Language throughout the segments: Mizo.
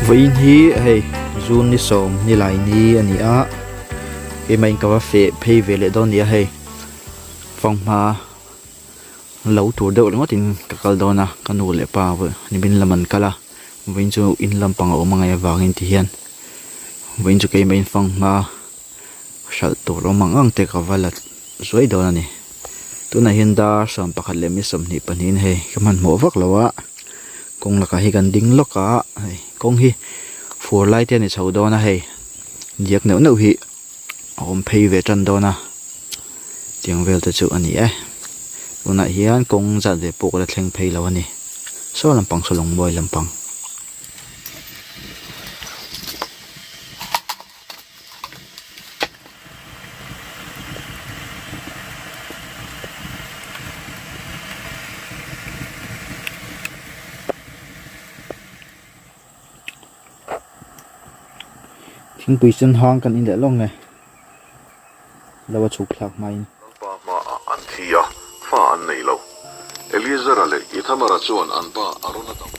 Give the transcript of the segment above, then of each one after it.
Vawiin hi hei June ni sawm nilai ni a ni a keimah in ka va feh phei ve leh dawn a ni a hei fanghma lo tur deuh ringawt in ka kal dawn a ka nu leh pa nimin lam an kal a vawiin chu in lampang a awm angai avangin ti hian vawiin chu keimah in fanghma hralh tur awm ang ang te ka va la zuai dawn a ni tunah hian dar 11 leh mi 22 in hei ka hmanhmawh vak lo a kawng lakah hi kan ding lawk a hei kawng hi fur lai te a ni chho dawn a hei diak neuh neuh hi a awm phei ve tan dawn a tiang vel te chu a ni e tunah hian kawng zat ve pawh ka la thleng phei lo a ni saw lampang saw lungmawi lampang. Thingpui sen hang kan in leh lawng nge lo a chhuk thlak hmain. Lalpa hmaah an thi a, fa an nei lo. Eleazara leh Ithamara chuan an pa Arona dam.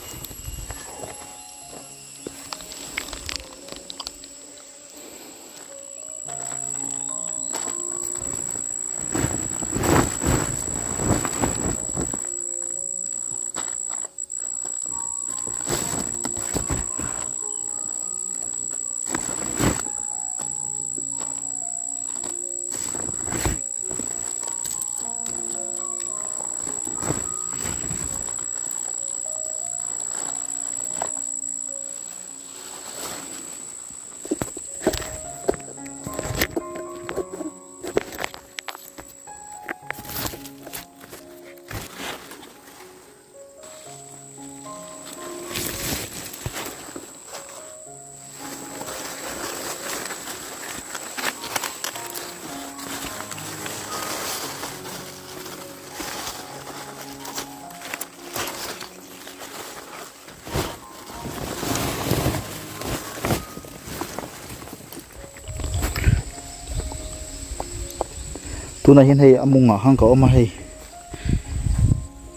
Tunah hian hei a mawngah khan ka awm a hei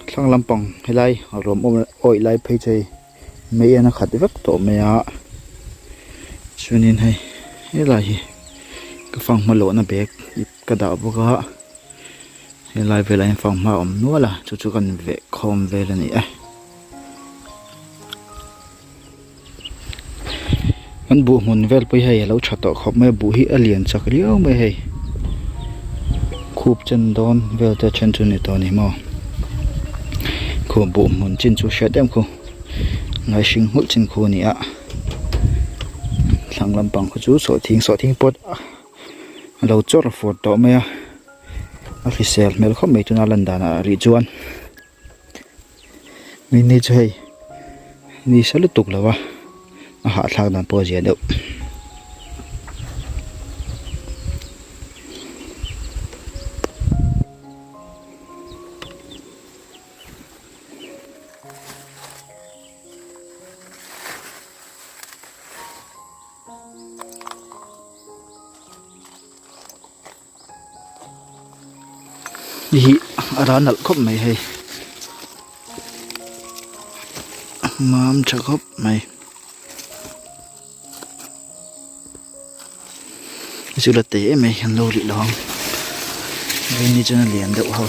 thlang lampang helai a ruam awm awih lai phei chu hei mei an a khat vek tawh mai a chuanin hei helai hi ka fanghma lawhna bag ip ka dah bawk a. Helai velah hian fanghma a awm nual a chu chu kan veh khawm vel a ni e. Kan buh hmun vel pawh hi hei a lo tha tawh khawp mai a buh hi a lian chak riau mai hei khup chen dawn vel te then chu a ni tawh a ni maw khup buh hmun chin chu hriat em khu ngai hring nghulh chin khu a ni a thlang lampang khu chu sawhthing sawhthing pawt a lo chawr fur tawh mai a a hrisel hmel khawp mai tuna lan danah rih chuan mi ni chu hei ni sa lutuk lo a a hahthlak dan pawh a zia deuh. Hi a ral nalh khawp mai hei mam tha khawp mai chu la te em mai an lo rih lo ang veni chuan a lian deuh ho.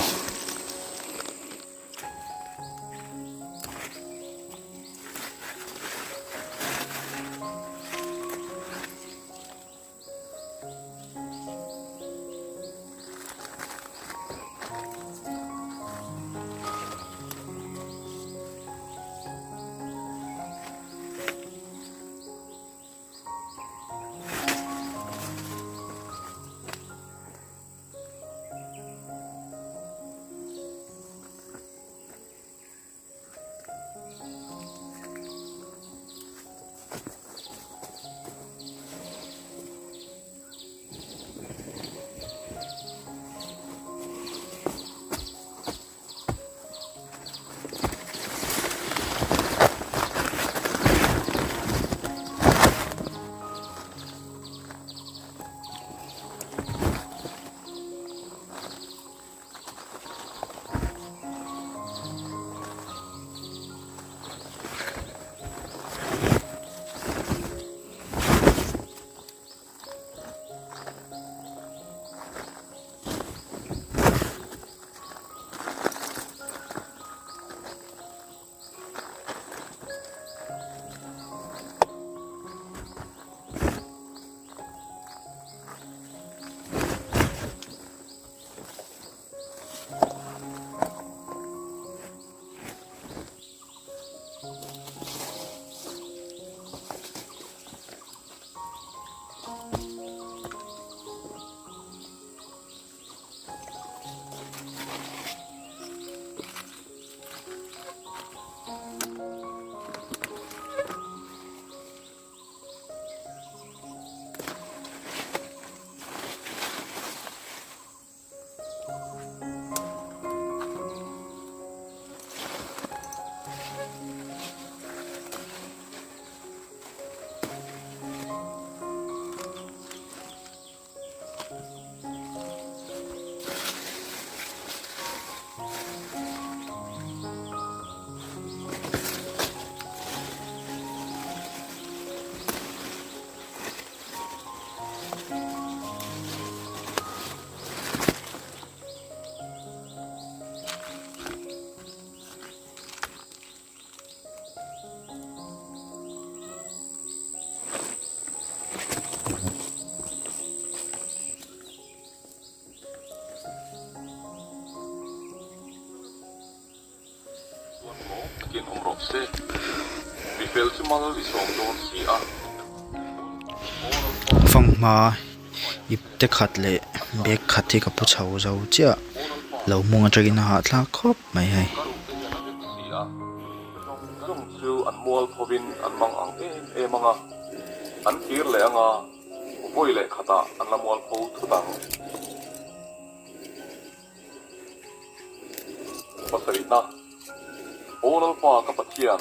se. Mi fel chu mal i sawm dawn si a. Fanghma ip te khat leh bag khat hi ka pu chho zo chiah lo hmung atangin a hahthlak khawp mai hei. Ka ruh te hian a vek si a, zawng zawng chu an mual phovin an mang ang em em ang a, an kir leh ang a, vawi leh khatah an la mual pho thut ang. Pasarihna, Aw Lalpa ka Pathian,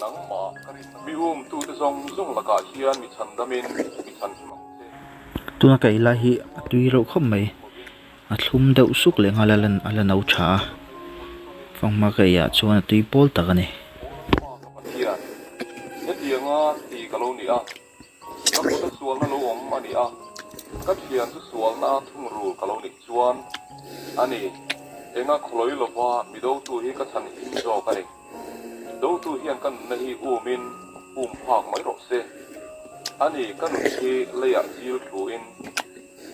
nangmah ka rinna mi umtute zawng zawng lakah hian mi chhandamin mi chhanhim ang che. Tuna ka ei lai hi a tui reuh khawp mai, a thlum deuh suk leh nghal a lan a la no tha a, fanghma ka ei ah chuan a tui pawl tak a ni. Aw Lalpa ka Pathian, hetianga ti ka lo ni a. Ka kuta sualna lo awm a ni a, ka thian chu sualna a thungrul ka lo nih chuan a ni. Enga khawlawi lova mi dotu hi ka chhan him zawk a ni. Dotu hian ka nunna hi umin um phak mai rawh se. A ni, ka nun hi leiah chil thluin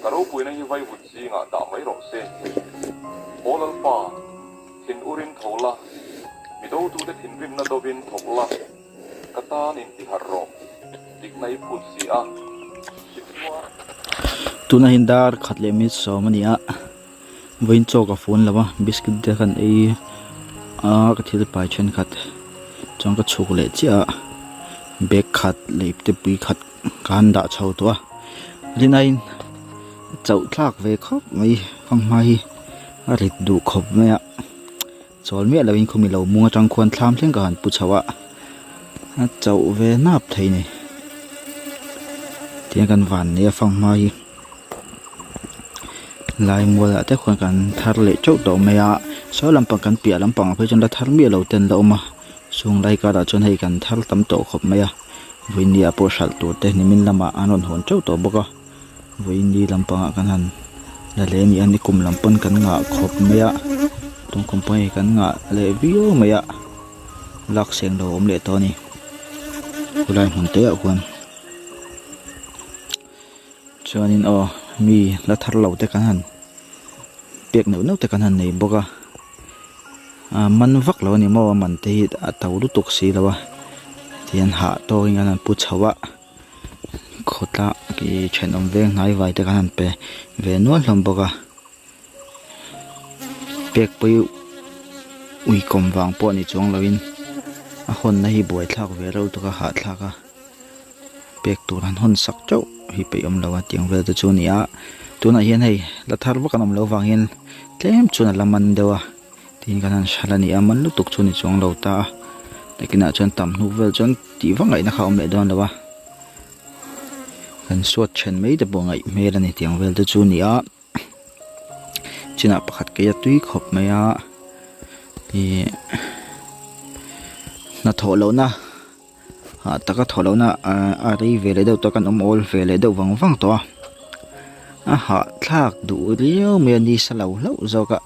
ka ropuina hi vaivut zingah dah mai rawh se. Aw Lalpa, thin urin tho la, mi dotute thinrimna dovin thawk la. Ka tan in ti harh rawh, dikna i phut si a, tichuan. Tunah hian dar khat leh minute sawm a ni a, vawiin chaw ka fun lo a, biscuit te khan ei a ka thil pai thenkhat chuan ka chhuk leh chiah a, bag khat leh ipte pui khat ka han dah chho tawh a, rinaiin chauh thlak ve khawp mai fanghma hi a rit duh khawp mai a. Chawl miah loin khawmi lo mung atang khuan thlam thleng ka han pu chho a, a chauh ve nap thei ni. Tihian kan van nei a fanghma hi lai mualah te khuan kan thar leh teuh tawh mai a, saw lampang kan piah lampang ah phei chuan la thar miah lo te an la awm a, chung lai karah chuan hei kan thar tam tawh khawp mai a, vawiin ah pawh hralh tur te nimin lamah an rawn hawn teuh tawh bawk a. Vawiin lampangah kan han la hle a ni a nikum lam pawn kan ngah khawp mai a tun kum pawh hei kan ngah leh viau mai a lak seng lo a awm leh tawh a ni khulai hmun te ah khuan chuanin aw mi la thar lo te kan han pek neuh neuh te kan han nei bawk a ah man vak lo a ni maw a man te hi a to lutuk si lo a tihian hah tawkin kan han pu chho a. Khawtla ih thenawm veng hnai vai te khan an pe ve nual hlawm bawk a pek pawh hi ui kawm vang pawh ni chuang lo in a hawnna hi buaithlak ve reuh tuk a hahthlak a pek tur han hawn sak teuh hi peih awm lo a tiang vel te chu a ni a tunah hian hei la thar vak an awm loh vang hian tlem chuan a la man deuh a. Tin kan han hral a ni a, man lutuk chu ni chuang lo ta a, nakinah chuan tam hnuk vel chuan tih vak ngaihna kha a awm leh dawn lo a, kan suat then mai te pawh ngaih hmel a ni tiang vel te chu a ni a, chinah pakhat kei a tui khawp mai a, ih hnathawh lohna ah taka thawh lohna a rei ve leh deuh tawh a kan awm awl ve leh deuh vang vang tawh a a hahthlak duh riau mai a ni sa lo hlauh zawk a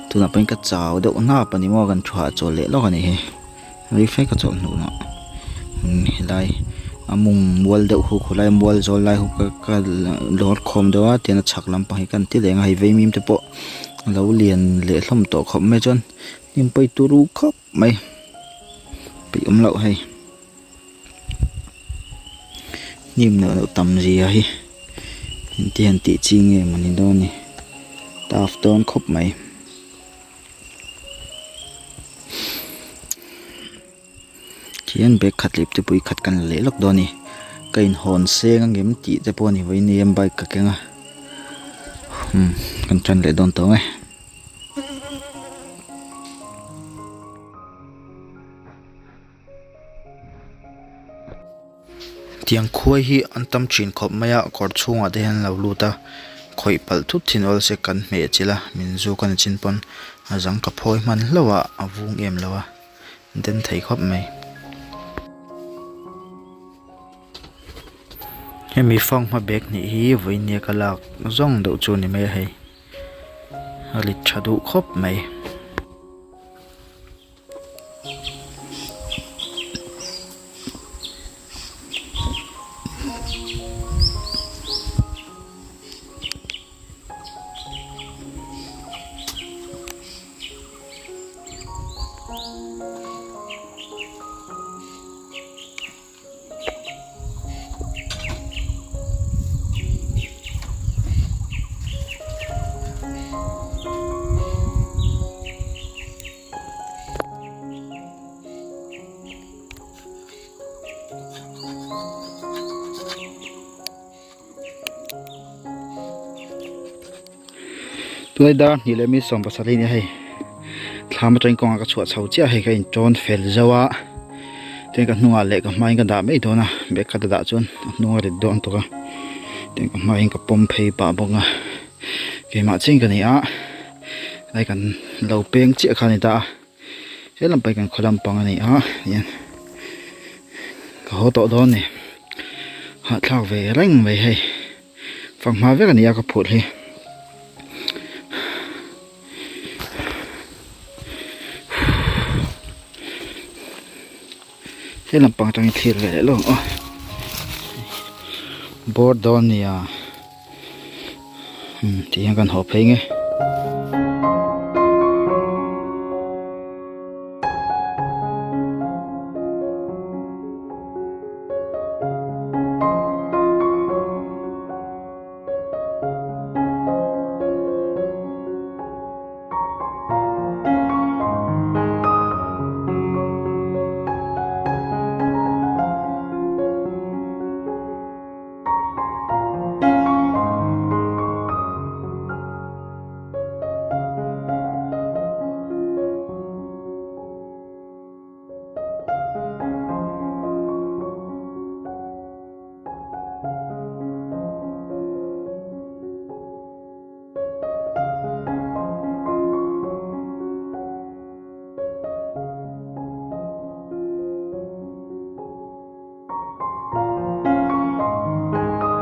tunah pawhin ka chau deuh hnap a ni maw kan thu hahchawl leh lawk a nih hi rei fe ka chawlh hnuh hnawh helai a mung mual deuh hu khawlai mual zawl lai hu ka ka lawr khawm deuh a tihian a chhak lampang hi kan ti leh ang a hei vaimim te pawh a lo lian leh hlawm tawh khawp mai chuan hnim pawi turu khawp. Mai peih awm loh hei hnim loh loh tam zia hi engti han tih chi nge maw ni dawn ni tough dawn khawp mai khian bag khat leh iptepui khat kan la leh lawk dawn a ni ka inhawn seng ang em tih te pawh a ni vawiin ni hian bike ka keng a umm kan tan leh dawn tawh ang e. Tiang khuai hi an tam thin khawp mai a kawr chhungah te hian an lo lut a khawih palh thut thin awl se kan hmeh chilh a min zuk a ni chin pawn a zang ka phawi hman hlauh a a vung em lo a den thei khawp mai. Hemi fanghma bag hnih hi vawiin nia ka lak zawng deuh chu a ni mai a hei. A lit tha duh khawp mai. Tunlai dar hnih leh mi 17 a ni a hei thlam atangin kawngah ka chhuah chho chiah hei ka intawn fel zo a tin ka hnungah leh ka hmain ka dah mai dawn a bag khat a dah chuan a hnung a rit dawn tawk a tin ka hmain ka pawm phei pah bawk a keimah chiah in ka ni a lai kan lo peng chiah kha a ni ta a he lam pawh hi kan khaw lampang a ni a tihian ka haw tawh dawn a ni hahthlak ve reng mai hei. Fanghma vek a ni a ka phurh hi. He lampang atangin thlir ve leh lawng aw. Board dawn nia. Hmm, ti hian kan haw phei nge.